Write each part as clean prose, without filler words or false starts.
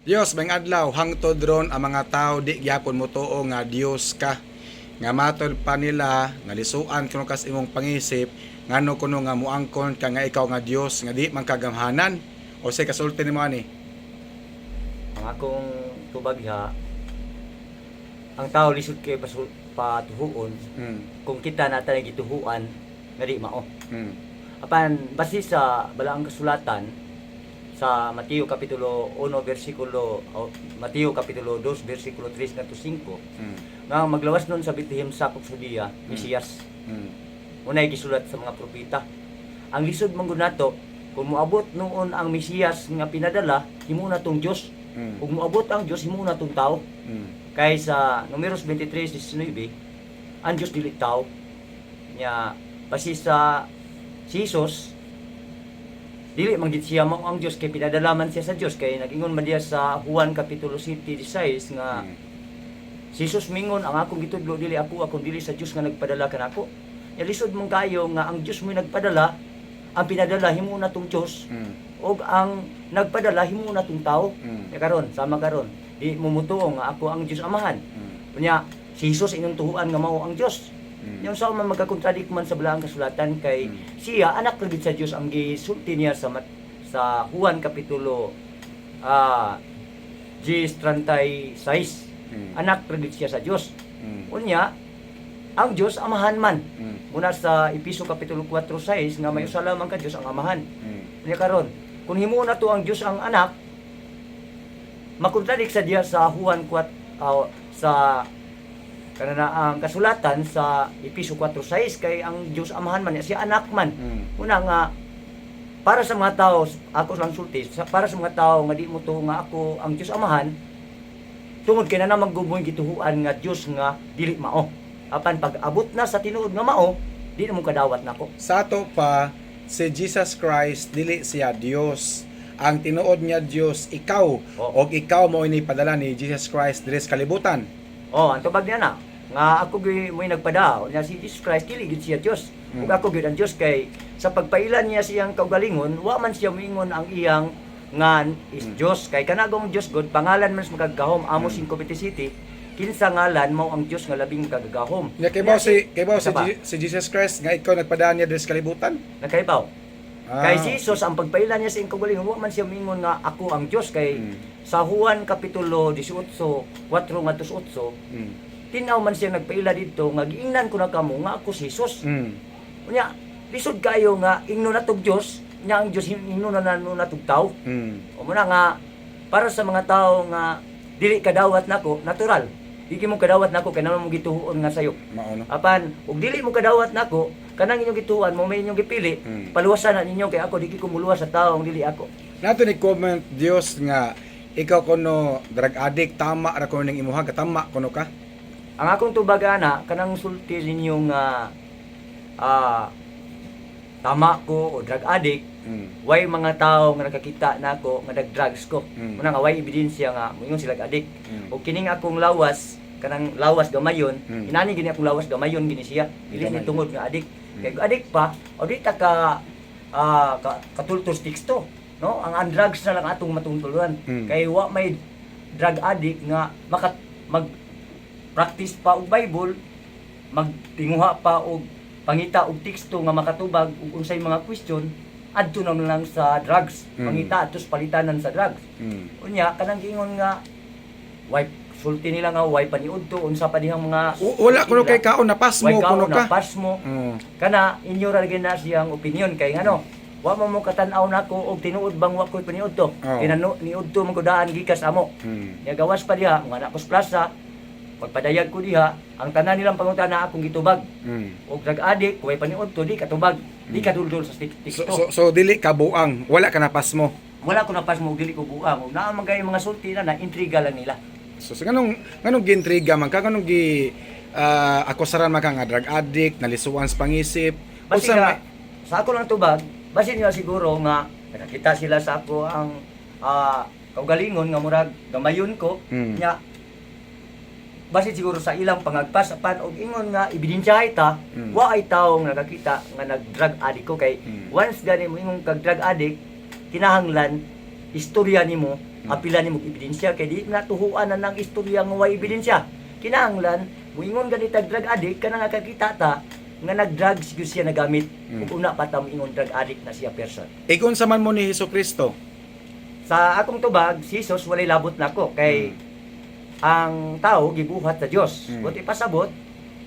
Dios, maayong adlaw, hangtod ron ang mga tao di gyapon motuo nga Dios ka. Nga matod pa nila, nalisuan kuno kas imong pangisip, ngano kuno nga muangkon ka nga ikaw nga Dios nga di man kagamhanan. O say kasulti nimo ani? Ang akong tubag ha, ang tao lisod kay patuhuon kung kita nata gituhuan nga di mao. Apan base sa balaang kasulatan sa Mateo kapitulo 1 bersikulo o, Mateo kapitulo 2 bersikulo 3 ngadto 5 nga maglawas nun sa Bethlehem sa Judea Mesiyas. Unay gisulat sa mga propeta. Ang lisod man gud nato kung moabot noon ang Mesiyas nga pinadala, himo na tong Dios. Ug moabot ang Dios, himo na tong tao. Kay sa Numeros 23:19, ang Dios dili tao. Nya base sa si Jesus dili man gid siya mao ang Dios kay pinadala man siya sa Dios, kay nag-ingon man diya sa Juan kapitulo 7:16 nga si Jesus mingon, "Ang akong gitudlo dili ako akong dili sa Dios nga nagpadala kanako." Nya lisod mong kayo nga ang Dios mo'y nagpadala, ang pinadala himo na tong Dios ug ang nagpadala himo na tong tao. Nya karon, sama karon, di mo mutuo nga ako ang Dios Amahan. Unya si Jesus inyong tuhuan nga mao ang Dios. Yung sa man magkakontradict man sa balaang kasulatan kay siya anak ra gid sa Dios ang gisulti niya sa Juan kapitulo 10:36. Anak ra gid siya sa Dios. Unya ang Dios Amahan man. Muna sa Episo kapitulo 4:6 nga may usa lamang ka Dios ang Amahan. Unya karon, kung himuon na to ang Dios ang anak, makontradict sa diya sa Juan 4 sa kanana ang kasulatan sa Episo 4:6 kay ang Dios Amahan man siya anak man. Una nga para sa mga tao, ako lang sulti, para sa mga tao nga di mo to nga ako ang Dios Amahan, tungod kay na naman gumoy gituhuan nga Dios nga dili mao. Apan pag abot na sa tinuod nga mao, di na mo kadawat nako. Sa ato pa, si Jesus Christ dili siya Dios. Ang tinuod niya Dios ikaw og ikaw mo ini padala ni Jesus Christ diri sa kalibutan. Oh, ang tubag niya na nga ako gyud mo'y nagpada nya si Jesus Christ dili gid siya Dios. Ug ako gyud ang Dios kay sa pagpailan niya siyang kaugalingon, wa man siya moingon ang iyang ngan is Dios, kay kanagong Dios God pangalan man sa makagagahom, Amos 5:27, kinsa ngalan mao ang Dios nga labing makagagahom. Nya kay si, Isa pa. Si Jesus Christ nga ikaw nagpadala niya diri sa kalibutan? Nakaibaw. Kay si Jesus ang pagpailan niya sa iyang kaugalingon, wa man siya moingon nga ako ang Dios kay sa Juan kapitulo 18, 4 ngadto 8, tinaw man siya nagpaila dito nga giingnan ko na kamo nga ako si Jesus. Unya, lisod kayo nga ingno na tog Dios, nya ang Dios ingno na na natog tao. O muna nga para sa mga tao nga dili kadawat nako, natural. Di mo kadawat nako kay naman mo gituhuon nga sayo. Mao no. Apan ug dili mo kadawat nako, kanang inyong gituhuan mo may inyong gipili, paluwasan na ninyo kay ako di ko muluwas sa taong dili ako. Nato ni comment Dios nga ikaw kuno drug addict, tama ra kuno ning imuha, katama kuno ka? Ang akong tubag ana kanang sulti ninyo nga tama ko o drug addict, way mga tao nga nakakita nako nga nag-drugs ko. Muna nga way ebidensya nga moingon sila addict. O kining akong lawas, kanang lawas gamayon, inani gini akong lawas gamayon gini siya. Dili ni Gamay. tungod nga addict. Kay kung addict pa, o di ta ka katultos teksto, no? Ang drugs na lang atong matungtulan. Kay wa may drug addict nga maka mag practice pa og Bible, magtinguha pa og pangita og teksto nga makatubag ug unsay mga question adto na lang sa drugs. Pangita adto sa palitanan sa drugs. Unya kanang giingon nga way sulti nila nga way paniudto unsa pa dihang mga Wala kuno kay kaon na pasmo way kuno kaon ka. na pasmo. Kana inyo ra gyud na siyang opinion kay ngano wa mo mo katan-aw nako og tinuod bang wa koy paniudto. Kay niudto man ko daan gikas amo. Nya gawas pa diha mga na ko sa plaza, magpadayag ko diha, ang tanan nilang pangutana akong gitubag. Og drug addict, way paniudto di katubag, di kaduldol sa So, teksto. so dili ka buang, wala ka na pasmo. Wala ko na pasmo og dili ko buang. Og naa man kay mga sulti na na intriga lang nila. So nganong giintriga man ka, nganong gi akusaran man ka nga drug addict, nalisuan sa pangisip? Basi Unsa nga, sa ako lang tubag, basi nila siguro nga nakakita sila sa ako ang kaugalingon nga murag gamayon ko, nya basi siguro sa ilang pangagpas apan og ingon nga ebidensya ta, wa ay taong nakakita nga nag-drug addict ko kay once gani mo ingon kag drug addict, kinahanglan istorya nimo Apila nimo ebidensya kay di na tuhuan na ng istorya nga way ebidensya. Kinahanglan muingon ganita drug addict kana nga kakita ta nga nag-drugs gyud siya nagamit ug una pa ta moingon drug addict na siya person. Igon sa man mo ni Hesus Kristo? Sa akong tubag, si Jesus walay labot nako kay ang tao gibuhat sa Dios. But ipasabot,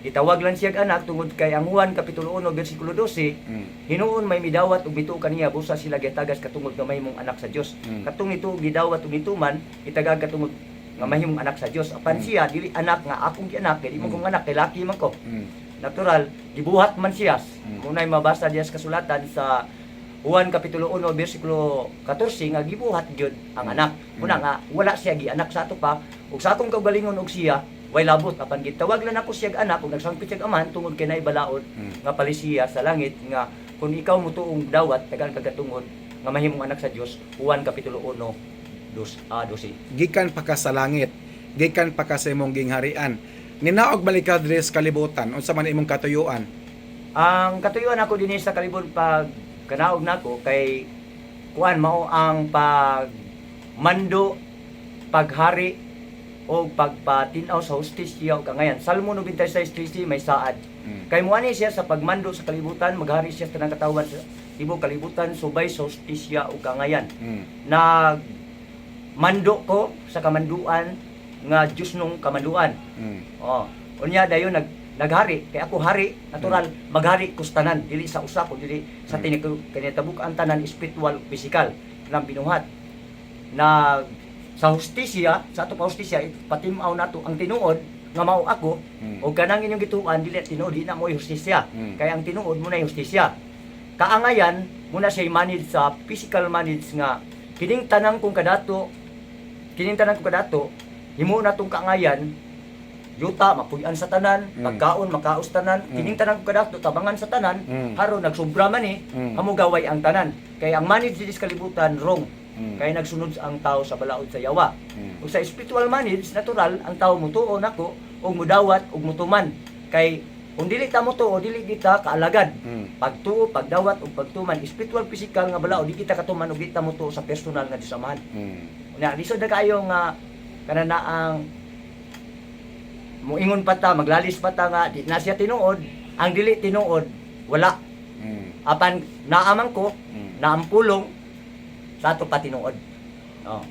gitawag lang siya anak tungod kay ang Juan kapitulo 1 bersikulo 12, hinuon may midawat ug mituo kaniya busa sila gitagas katungod nga mahimong anak sa Dios. Katong ito gidawat ug nituman, itagag katungod nga mahimong anak sa Dios. Apan siya dili anak nga akong gianak kay di man kong anak kay laki man ko. Natural, gibuhat man siya. Muna'y mabasa diya sa kasulatan sa Juan kapitulo 1 bersikulo 14 nga gibuhat gyud ang anak. Muna nga wala siya gianak sa ato pa ug sa akong kaugalingon og siya way labot, apan gitawag lang ako siya anak ug nagsangpit siya amahan tungod kay naay balaod nga palisiya sa langit nga kung ikaw motuong dawat tagaan kagatungod nga mahimong anak sa Dios, Juan kapitulo 1 dos, 12. Gikan pa ka sa langit, gikan pa ka sa imong gingharian. Ninaog balik ka diri sa kalibutan, unsa man imong katuyuan? Ang katuyuan ako dinhi sa kalibon pag kanaog nako kay kuan mao ang pag mando, paghari o pagpatin-aw sa hustisya o kangayan. Salmo 96:13 may saad. Kay muani siya sa pagmando sa kalibutan, maghari siya sa tanang katawan sa tibuok kalibutan subay sa hustisya o kangayan. Nag mando ko sa kamanduan nga Diyos nung kamanduan. Oh, unya dayon naghari kay ako hari, natural maghari ko sa tanan, dili sa usa ko dili sa tinik kinitabok ang tanan, spiritual, physical nang binuhat. Nag sa hustisya, sa ato pa hustisya patim-aw nato ang tinuod nga mao ako o kanang inyong gituan dili tinuod, di na mo hustisya. Kay ang tinuod mo na hustisya. Kaangayan muna siya manage sa physical manage nga kining tanan kong kadato, kining tanan kong kadato himo na tong kaangayan, yuta mapuy-an sa tanan, pagkaon makaos tanan, kining tanan kong kadato tabangan sa tanan, haron nagsubra man eh, hamugaway ang tanan. Kay ang manage dinhi sa kalibutan wrong. Kay nagsunod ang tao sa balaod sa yawa. Ug sa spiritual manage, natural ang tao mutuo nako ug mudawat ug mutuman. Kay kung dili ta motuo, dili kita kaalagad. Pagtuo, pagdawat ug pagtuman, spiritual physical nga balaod di kita katuman ug di ta motuo sa personal nga Dios Amahan. Unya lisod na kaayo nga kana na ang muingon pa ta, maglalis pa ta nga di na siya tinuod, ang dili tinuod wala. Apan naaman ko, naampulong sa ato pa tinuod. Oh.